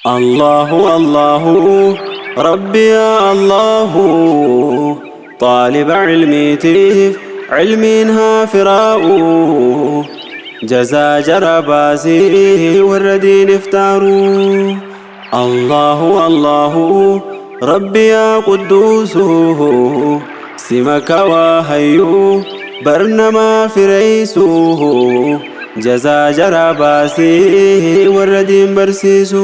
Allahu Allahu Rabbi yaa Allahu Xaaliba cilmiitiif cilmiin haa firaa'u Jazaa jara baasii warra diinif taaru Allahu Allahu Rabbi yaa Qudduusu Sima kawaa hayyuu bar namaa fireeysu Jazaa jara baasii warra diin barsiisu.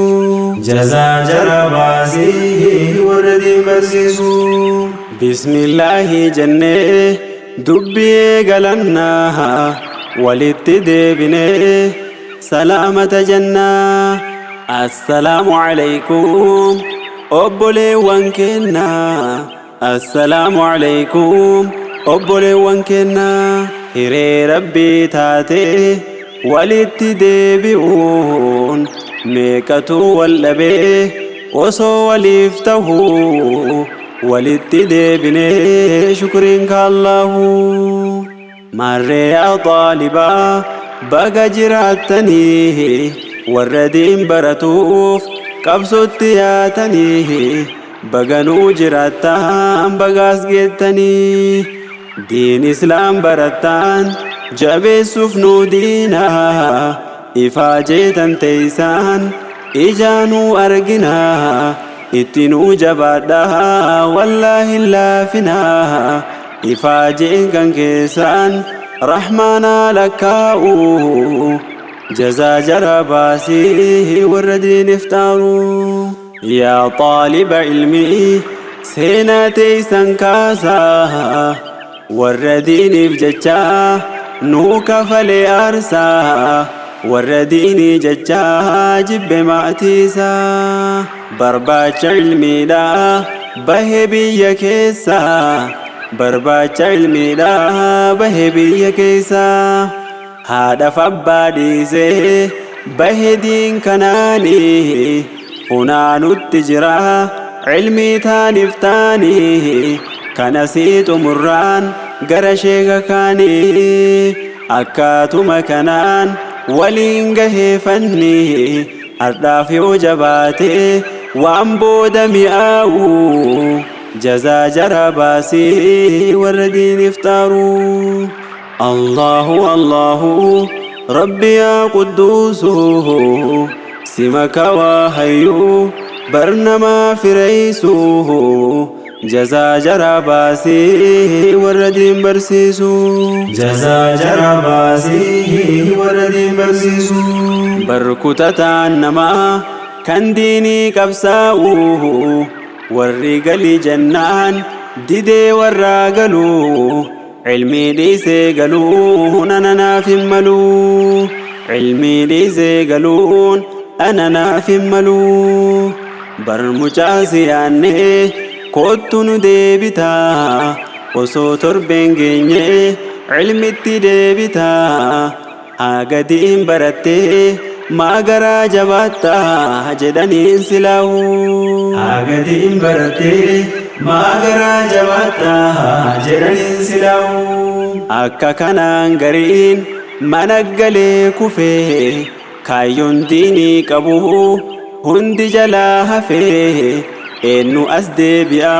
Jazaa jara baasii warra diin barsiisu. Bismillaahi jennee dubbii eegalannaa walitti deebinee salaamata jennaa. Assalaamu alaikum obboleewwan keennaa. Assalaamu Aleykum obboleewwan keenna hiree Rabbii taatee walitti deebi'uun meeqatu wal dhabee osoo waliif tahuu walitti deebinee shukriin ka Allaahu. Maarree yaa xaalibaa baga jiraattanii warra diin baratuuf qabsootti yaatanii baga nuu jiraattaan bagaas geettanii diin islaam barattaan jabeessuuf nuu diina ifaa jeetan teeysaan ijaanuu argina itti nuu jabaadhaa wallaahi hin laafinaa Ifaajeen kan keessaan rahmaanaa lakkaa'u jazaa jara baasii warra diinif xaaru. Yaa xaaliba ilmii seenaa teeysan kaasaa warra diiniif jecha nuu kafalee aarsaa warra diinii jecha jibbe maatiisaa barbaacha ilmiidha bahe biyya keessa barbaacha ilmiidha bahe biyya keessa haadhaf abbaa dhiisee bahe diin kanaani funaanutti jira ilmii taanif taani kanasii xumurraan gara sheeka kaanii akkaatuma kanaan waliin gaheefanni Hardhaaf yoo jabaate waan booda mi'aawu jazaa jara baasii warra diiniif xaaru. Allahu Allahu Rabbi yaa Qudduusu sima kawaa hayyuu bar namaa fireeysu Jazaa jara baasii warra diin barsiisu. Jazaa jara baasii warra diin barsiisu. Bar kutataan namaa kan diinii qabsaa'u warri gali jennaan didee warraa galu ilmii dhiisee galuun ana naaf hin malu ilmii dhiisee galuun ana naaf hin malu. Bar mucaa si yaannee koottu nu deebitaa osoo torbeen geenye ilmitti deebitaa haa gadiin barattee maa garaa jabaattaa jedhaniin silaahu. Haa gadiin barattee maa garaa jabaattaa jedhaniin silaahu. Akka kanaan gariin mana galee kufee Kaayyoon diinii qabu hundi jalaa hafe Eennu as deebi'a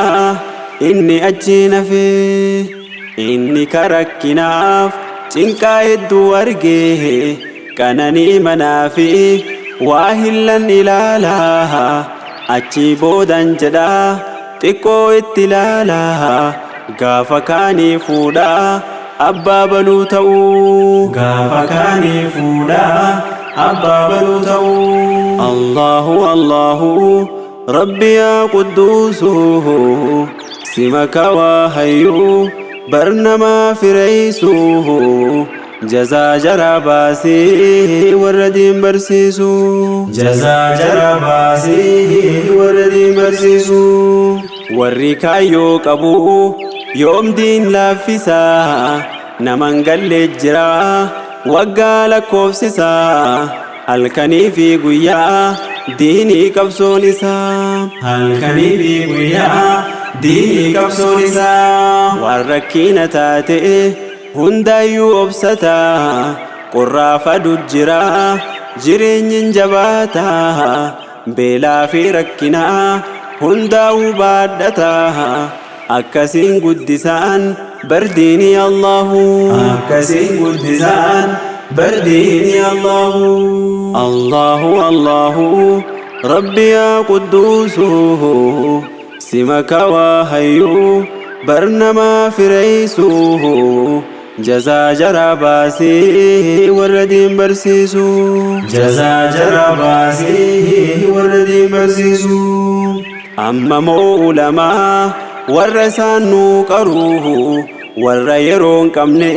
inni achiin hafe Inni ka rakkinaaf cinqaa hedduu arge Qananii manaa fi waa hillan ilaala Achii boodan jedha xiqqoo itti ilaala Gaafa kaanii fuudha abbaa baluu ta'uu. Gaafa kaanii fuudha abbaa baluu ta'uu. Allahu Allahu Rabbi yaa Qudduusu sima kawaa hayyuu bar namaa fireeysu jazaa jara baasii warra diin barsiisu. Jazaa jara baasii warra diin barsiisu. Warri kaayyoo qabu yoom diin laaffisa naman galle jira waggaa lakkoofsisa halkanii fi guyyaa diinii qabsoon isaa. Halkanii fi guyyaa diinii qabsoon isaa. Waan rakkiina taate hundaayyuu obsata qorraaf adu jira jireenyi hin jabaata. Beelaa fi rakkinaa hundaa'uu baadhata. Akkasiin guddisaan bardiini Allahu. Akkasiin guddisaan bardiini Allahu. Allahu Allahu Rabbi yaa Qudduusu, sima kawaa hayyuu barnamaa fireeysu, jazaa jara baasii warra diin barsiisu. Jazaa jara baasii warra diin barsiisu. Amma moo ulamaa warra isaan nuu qaruu, warra yeroo hin qabne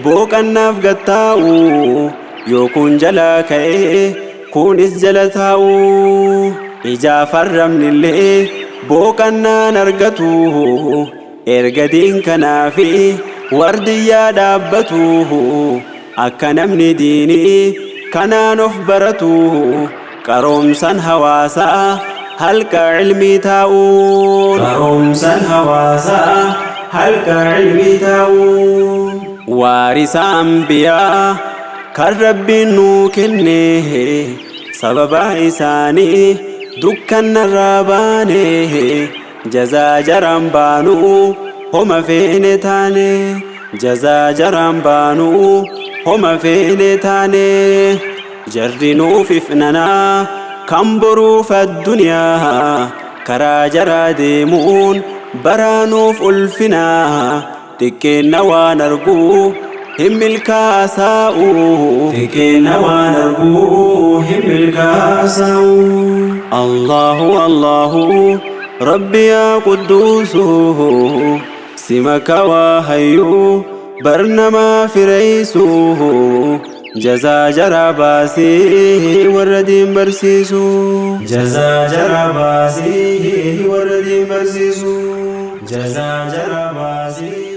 booqannaaf gattaa'u, yoo kun jala ka'ee kunis jala taa'u, ijaaf arrabnillee booqannaan argatu, erga diin kanaafi wardiyyaa dhaabbatu, akka namni diinii kanaan of baratu, qaroomsan hawaasaa halqa ilmii taa'uun. Qaroomsan hawaasaa halqa ilmii taa'uun. Waarisa ambiyaa kan Rabbiin nuu kenne, sababa isaanii dukkannarraa baane, jazaa jaraan baanuu homa feene taane. Jazaa jaraan baanuu homa feene taane. Jarri nuuf ifnanaa kan boruuf addunyaa, karaa jaraa deemuun baraanuuf ulfinaa, xiqqeenna waan arguu hin milkaasaa'u. Xiqqeenna waan arguu hin milkaasaa'u. Allahu Allahu Rabbi yaa Qudduusu, sima kawaa hayyuu barnamaa fireeysu, jazaa jara baasii warra diin barsiisu. Jazaa jara baasii warra diin barsiisu. Jazaa jara baasii.